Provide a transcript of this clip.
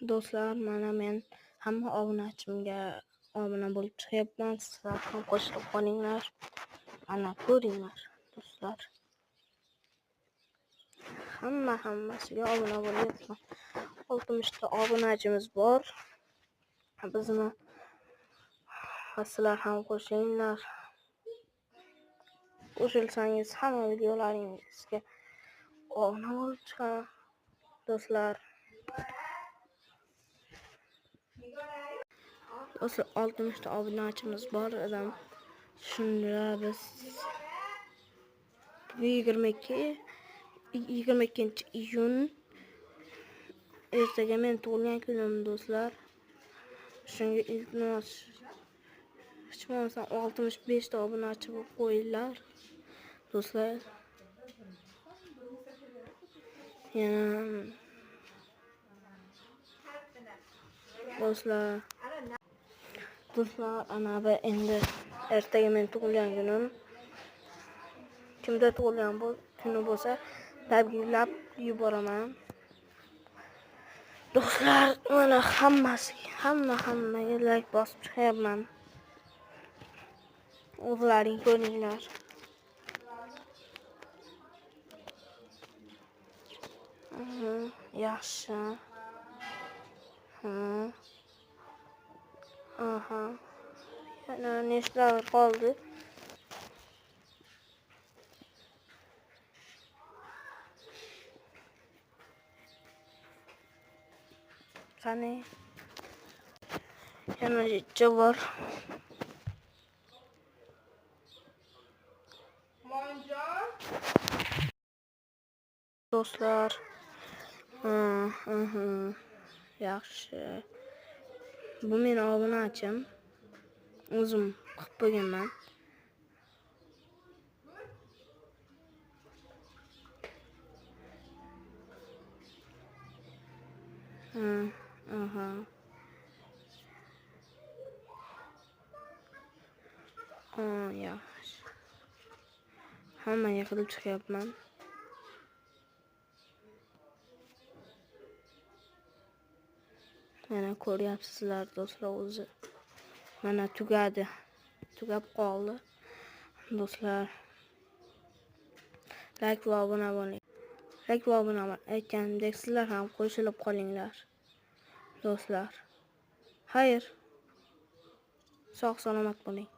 Do'stlar, mana men hamma obunachimga obuna bo'lib chiqyapman. Sizlar ham qo'shilib qolinglar. Mana ko'ringlar, do'stlar. Hammasiga obuna bo'lyapman. 60 ta obunachimiz bor. Bizni sizlar ham qo'shilinglar. Qo'shilsangiz hamma videolaringizga obuna bo'lib chiqaman, do'stlar. Do'stlar, 60 ta obunachimiz bor adam. Shunda biz 22 iyun ertaga men tug'ilgan kunim, do'stlar. Shunga iltimos, hech bo'lmasa 65 ta obunachi bo'lib qo'yinglar, do'stlar. Yana do'stlar, ana bu endi ertaga men tug'ilgan kunim. Kimda tug'ilgan kuni bo'lsa, tabriklab yuboraman. Do'stlar, mana hammasiga, hammaga like bosib chiqyapman. O'zlaring ko'ringlar. Yaxshi. Aha. Yana nechtalar qoldi? Qani? Yana necha bor? Do'stlar. Yaxshi. Bu meni obunachim. O'zim qilib qo'yganman. Aha. Yaxshi. Hammaga qilib chiqyapman. Mana ko'ryapsizlar, do'stlar, o'zi. Mana tugadi. Tugab qoldi. Do'stlar. Like va obuna bo'ling. Like va obuna bo'ling. Aytganimdek, sizlar ham qo'shilib qolinglar. Do'stlar. Xayr. Sog' salomat bo'ling.